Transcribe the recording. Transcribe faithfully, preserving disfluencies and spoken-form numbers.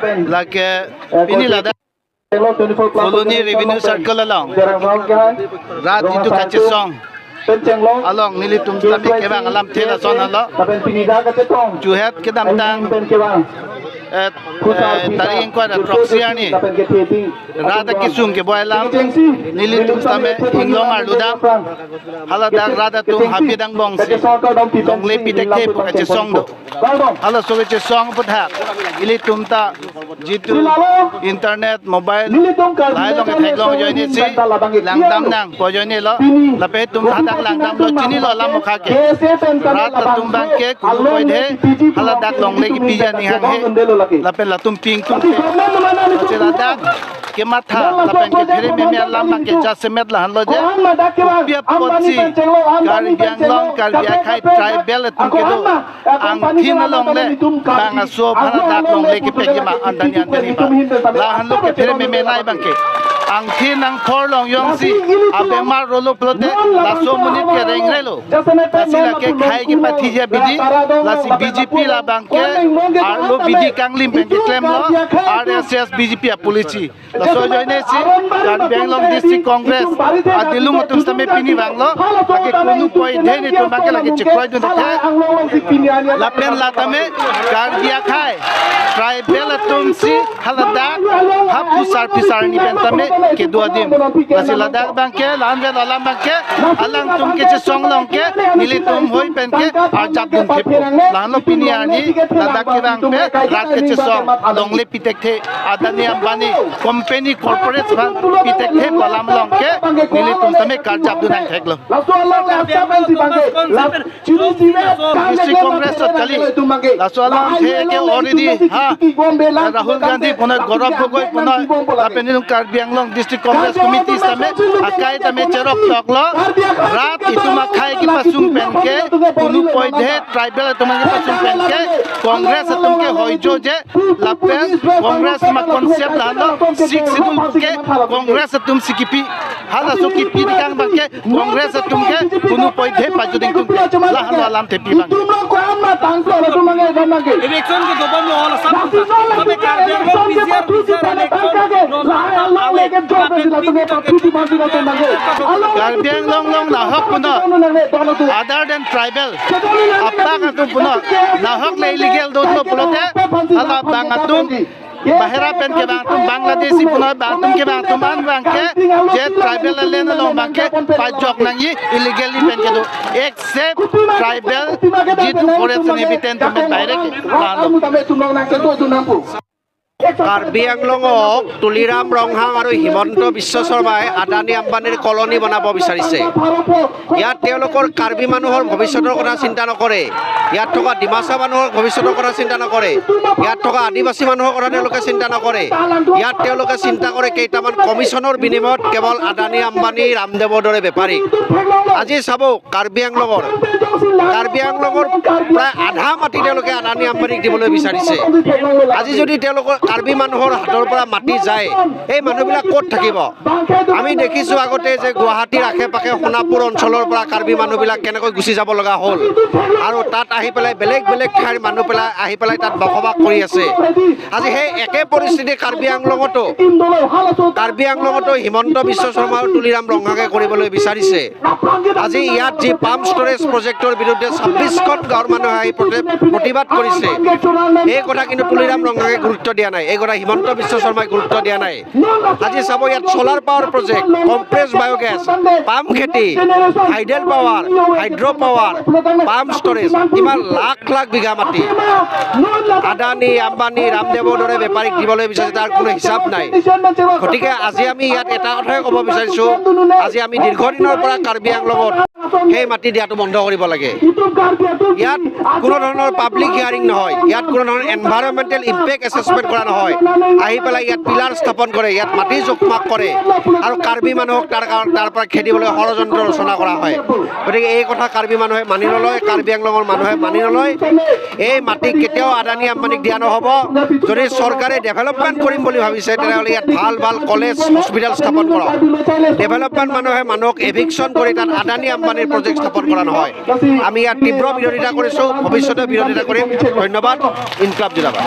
Lake pini ladak Colony Revenue Circle along rat itum kachesong along nelitum tame kevang alamthe lason alo. Chuhet kedamtang, eh, eh, tarik ingkoi ra throksi arni rat akesung keboi alam nelitum tame inglong arludam. Haladak rat atum habi dangbongsi longle pi thekthe pu kachesong do. Halaso kachesong aputhak ilitum ta jitu internet, mobile, lahai along theklong ajoinesi langdam nang pu ajoinelo. Lapen itum hadak langdamlo, chinilo alam mokha ke. Rat atum abangke kunu koidhe haladak longle kepiji aning hanghe. Lapen latum ping tum te. Lasi ladak kematha lapen kephere meme alam abangke jasemet lahenlo je, kopi apotsi Karbi Anglong, Karbi akhei tribal atum kedo angthin alongle bang aso aphan dak longle kepiji ma andani andani ba. Lahenlo kephere meme nai abangke. Angthin angphor along jongsi abemar rolo pulote laso amonit ke rengrelo. Lasi lake khei kepathiji abidi, lasi B J P labangke arlo bidi kanglim pen keklemlo, R S S B J P apolicy. Laso ajoinesi Karbi Anglong District Congress adilung atum tame pini vanglo, lake kunu koidhe nelitum abangke lake chekroidun thekthe. Lapen la tame Karbi akhei tribal atumsi haladak ha phusar phisar ni pen tame kedo adim. Lasi ladak abangke, la-an pen alam abangke, alangtum kachesong along ke nelitum hoi pen ke arjap dun thepo. Lahenlo pini arni ladak kevang pen rat kachesong longle pi thekthe, Adani Ambani company corporate aphan pi thekthe pu alam along ke nelitum tame karjap dun nang theklo. District Congress atum kali. Laso alamthe ke already ha Rahul Gandhi punoi, Gaurav Gogoi punoi, lapen itum Karbi Anglong District Congress Committee tame akai tame cherok toklo. Rat itum akhei kepasung pen ke kunu koidhe tribal atum kepasung pen ke Congress atum ke hoijo je, lapen Congress ma concept lahenlo Sixth Schedule ke Congress atumsi kipi. Halaso kipi tekang abangke Congress atum ke kunu koidhe pajuding tum ke. Lahenlo alamthe pi abang. Election kedobomlo, hala sab puta. Tapi Karbi Anglong P G R, P G R election, non, non, non, ale, Karbi Anglong along nahok punoi, other than tribal, apang atum punoi, nahok le illegal dotlo pulote, hala bang atum bahera pen kevang atum, Bangladeshi punoi bang atum kevang atum an abangke, je tribal land along abangke pajok nangji illegally pen kedo, except tribal jitu forest inhabitant atum pen baire ke. Lahenlo. Karbi আংলঙক তুলিৰাম ৰংহাং আৰু হিমন্ত বিশ্ব শৰ্মাই আদানী আম্বানীৰ কলনী বনাব বিচাৰিছে। ইয়াত তেওঁলোকৰ কাৰ্বি মানুহৰ ভৱিষ্যতৰ কথা চিন্তা নকৰে, ইয়াত থকা ডিমাচা মানুহৰ ভৱিষ্যতৰ কথা চিন্তা নকৰে, ইয়াত থকা আদিবাসী মানুহৰ কথা তেওঁলোকে চিন্তা নকৰে। ইয়াত তেওঁলোকে চিন্তা কৰে কেইটামান কমিশ্যনৰ বিনিময়ত কেৱল আদানী আম্বানী ৰামদেৱৰ দৰে বেপাৰীক। আজি চাব, কাৰ্বি আংলঙৰ, কাৰ্বি আংলঙৰ প্ৰায় আধা মাটি তেওঁলোকে আদানী আম্বানীক দিবলৈ বিচাৰিছে। আজি যদি তেওঁলোকৰ কাৰ্বি মানুহৰ হাতৰ পৰা মাটি যায়, এই মানুহবিলাক ক'ত থাকিব? আমি দেখিছো আগতে যে গুৱাহাটীৰ আশে পাশে সোণাপুৰ অঞ্চলৰ পৰা কাৰ্বি মানুহবিলাক কেনেকৈ গুচি যাব লগা হ'ল, আৰু তাত আহি পেলাই বেলেগ বেলেগ ঠাইৰ মানুহ পেলাই আহি পেলাই তাত বসবাস কৰি আছে। আজি সেই একে পৰিস্থিতি কাৰ্বি আংলঙতো, কাৰ্বি আংলঙতো হিমন্ত বিশ্ব শৰ্মা আৰু তুলিৰাম ৰংহাঙে কৰিবলৈ বিচাৰিছে। আজি ইয়াত যি পাম্প ষ্টৰেজ প্ৰজেক্টৰ বিৰুদ্ধে ছাব্বিশখন গাঁৱৰ মানুহে আহি প্ৰতি-, প্ৰতিবাদ কৰিছে, এই কথা কিন্তু তুলিৰাম ৰংহাঙে গুৰুত্ব দিয়া নাই, এই কথা হিমন্ত বিশ্ব শৰ্মাই গুৰুত্ব দিয়া নাই। আজি চাব, ইয়াত চলাৰ পাৱাৰ প্ৰজেক্ট, কম্প্ৰেছ বায়'গেছ, পাম খেতি, হাইডেল পাৱাৰ, হাইড্ৰ' পাৱাৰ, পাম ষ্টৰেজ, ইমান লাখ লাখ বিঘা মাটি আদানী, আম্বানী, ৰামদেৱৰ দৰে বেপাৰীক দিবলৈ বিচাৰিছে, তাৰ কোনো হিচাপ নাই। গতিকে আজি আমি ইয়াত এটা কথাই ক'ব বিচাৰিছো, আজি আমি দীৰ্ঘদিনৰ পৰা কাৰ্বি আংলঙত সেই মাটি দিয়াটো বন্ধ কৰিব লাগে। ইয়াত কোনো ধৰণৰ পাব্লিক হিয়াৰিং নহয়, ইয়াত কোনো ধৰণৰ এনভাইৰনমেণ্টেল ইম্পেক্ট এছেচমেণ্ট কৰা নহয়। আহি পেলাই ইয়াত পিলাৰ স্থাপন কৰে, ইয়াত মাটি জোখমাখ কৰে আৰু কাৰ্বি মানুহক তাৰ কাৰ-, তাৰ পৰা খেদিবলৈ ষড়যন্ত্ৰ ৰচনা কৰা হয়। গতিকে এই কথা কাৰ্বি মানুহে মানি নলয়, কাৰ্বি আংলঙৰ মানুহে মানি নলয়। এই মাটি কেতিয়াও আদানী আম্বানীক দিয়া নহ'ব। যদি চৰকাৰে ডেভেলপমেণ্ট কৰিম বুলি ভাবিছে, তেনেহ'লে ইয়াত ভাল ভাল কলেজ, হস্পিটেল স্থাপন কৰক। ডেভেলপমেণ্ট মানুহে মানুহক এভিকশ্যন কৰি তাত আদানী আম্বানীৰ প্ৰজেক্ট স্থাপন কৰা নহয়। আমি ইয়াত তীব্ৰ বিৰোধিতা কৰিছো, ভৱিষ্যতে বিৰোধিতা কৰিম। ধন্যবাদ। ইনকলাব জিন্দাবাদ।